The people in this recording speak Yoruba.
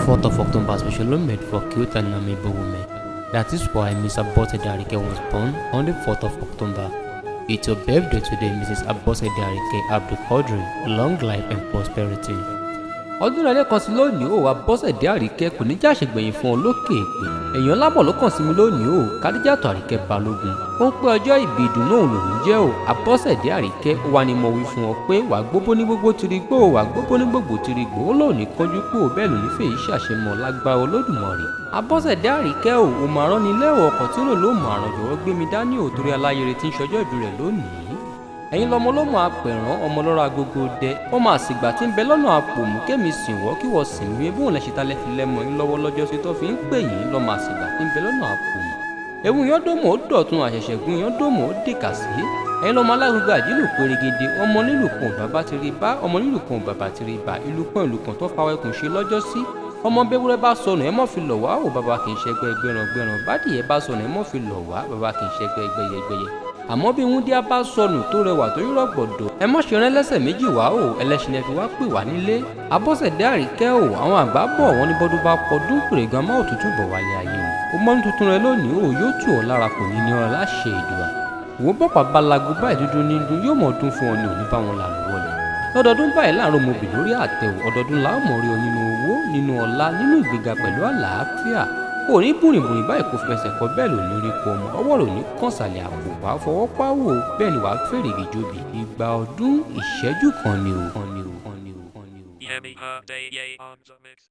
4th of October specially made for cute and amiable women. That is why Miss Abosede Arike was born on the 4th of October. It's your birthday today, Mrs. Abosede Arike Abdulquadri. Long life and prosperity. Ọdún rẹ̀ lẹ́kan sí lónìí o, Abọ́sẹ̀dé Àríkẹ́, kò ní já àṣegbẹ̀yìn fún ọ lókè èpè. Èèyàn lábọ̀ ló kàn sí mi lónìí o, Kádíjàtọ̀ Àríkẹ́ Balógun. Ó ń pé ọjọ́ ìbí ìdùnnú òun lòún jẹ́ o, Abọ́sẹ̀dé Àríkẹ́. Ó wà ní mo wí fún ọ pé wàá gbóbó ní gbogbo tirigbó, wàá gbóbó ní gbogbo tirigbó. Ó lóun ní kánjú kú o, bẹ́ẹ̀ lòún fèyí ṣàṣemọ̀ lágbára Olódùmarè. Abọ́sẹ̀dé Àríkẹ́ o, ò máa rán ni lẹ́wọ̀ ọkọ̀ tí ó lò ló mọ̀ àrùn. Jọ̀wọ́ gbé mi dání o, torí aláyèrè tí ń ṣọjọ́ ìbí rẹ̀ lónìí. Ẹ̀yin lọmọ ló mọ apẹ̀rán ọmọ lọ́rọ̀ agogo dẹ ọmọ àsìgbà tí ń bẹ lọ́nà àpòmù. Kémi sìn wọ́ kí wọ́n sìn mí bóun lẹ ṣe ta lẹ́fi lẹ́mọ yín lọ́wọ́ lọ́jọ́ sí tó fi ń pè yín lọ́mọ àsìgbà tí ń bẹ lọ́nà àpòmù. Ewu yẹn dòmò ó dọ̀tun, àṣẹ̀ṣẹ̀gún yẹn dòmò ó dìkà sí. Ẹ̀yin lọmọ alágbègbè àjílù pérégede, ọmọ nílùkùn bàbá ti rí bá, ọmọ nílùkùn bàbá ti rí bá, ìlùkùn ìlùkùn tó fa ẹkùn ṣe lọ́jọ́ sí. Ọmọ bẹ́wúrẹ́ bá sọnù, ẹ mọ́ fi lọ̀ wá o, bàbá kì í ṣẹgbẹ́ gbẹrangbẹran. Bádìyẹ bá sọnù, ẹ mọ́ fi lọ̀ wá, bàbá kì í ṣẹgbẹ́ gbẹyẹgbẹyẹ. Àmọ́ bí wúndíá bá sọnù tó rẹwà tó yúrọ̀ gbọ̀dọ̀, ẹ mọ́ ṣe rán lẹ́sẹ̀ méjì wá o, ẹlẹ́ṣin ẹ fi wá pè wá nílé. Abọ́sẹ̀dé Àríkẹ́ o, àwọn àgbà bọ̀ wọ́n ní bọ́dún bá pọdún pèrègàn má òtútù bọ̀ wálé ayé o. Ó mọ́nú tuntun rẹ lónìí o, yóò tù ọ́ lára, kò ní ní ọ láṣẹ Ìdùà. Wò bọ́pàá balago báyìí, dúdú ní dún, yóò mọ̀ dún fún ọ ní òní bá wọn là lọ́wọ́lẹ̀ lọ́dọọdún báyìí. Láàárọ̀ mo bì lórí àtẹ̀wò, ọdọọdún làwọn mọ̀ rí ọ nínú owó, nínú ọlá, nínú ìgbéga pẹ̀lú àlàáfíà. Kò ní bùrìnbùrìn báyìí kò fẹsẹ̀ kọ, bẹ́ẹ̀ ló ní rí kọ ọmọ ọwọ́ rò ní kànsàlẹ̀ àpò, wàá fọwọ́ páwò, bẹ́ẹ̀ ni wàá fèrè ìjòbì. Ìgbà ọdún ìṣẹ́jú kan ni o. Yemi Adeye on the mix.